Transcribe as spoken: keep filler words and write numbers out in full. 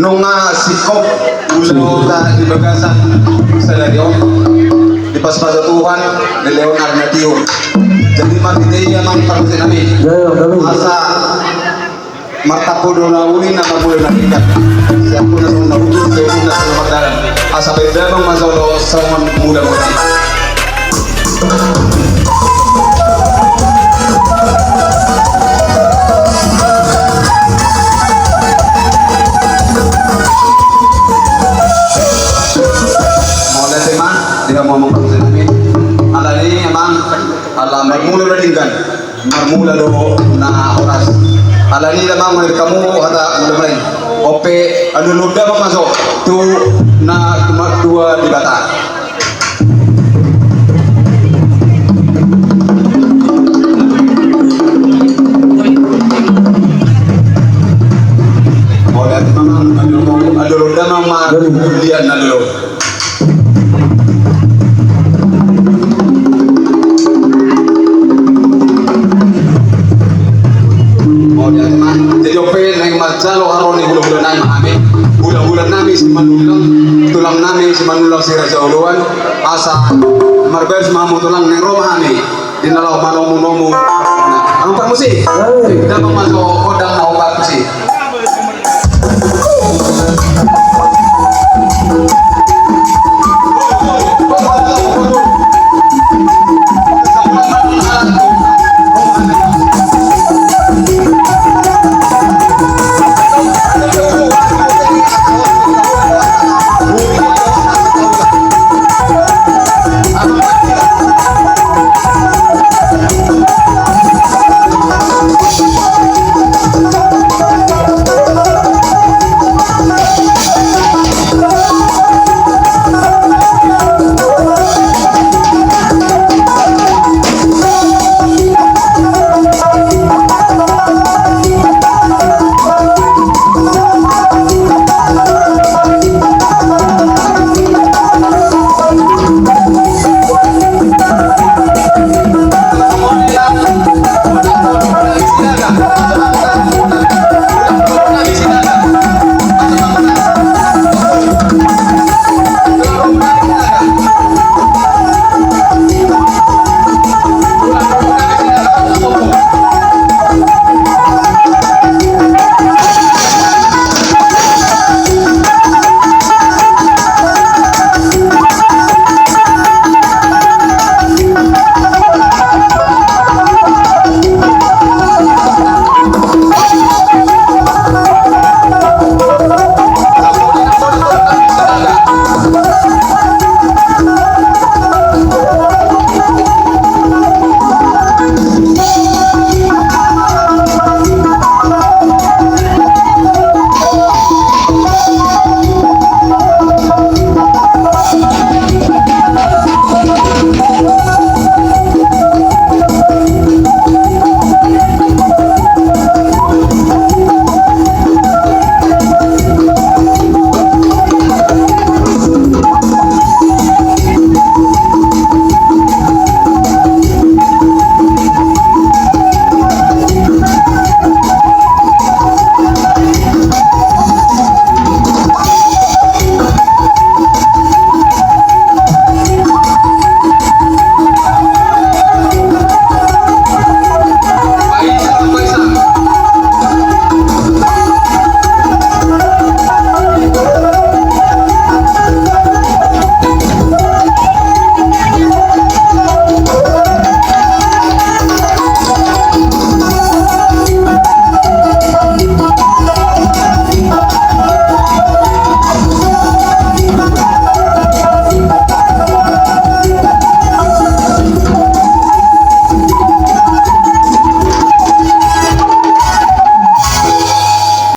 Nunga singkop ulaonta di bagasan sadari on, dipasupasu Tuhan, dilehon ari na tiur. Jadi marhite i amang parmusik nami, asa martampak do na uli, na marmula na denggan. Siapun na songon na hutu, siapun na songon na mardalan. Asa bahen damang ma jolo songon mula-mula. Mauliate ma di hamu amang parmusik nami. Alani amang, ala marmula na denggan. Marmula do na horas. Alani damang, mauliate ma di hamu, hata mula-mula i. Onpe, alualuhon damang ma jo tu na martua Debata. Mauliate ma amang, alualuhon damang ma liat na dolo. Jadi onpe naeng manjalo haroro ni hula-hula nami ma hami. Hula-hula nami Simanullang, tulang nami Simanullang Siraja Oloan, asa marbaris ma hamu tulang, naeng ro ma hami di na laho manomu-nomu. Amang parmusik, damang ma jo, oh,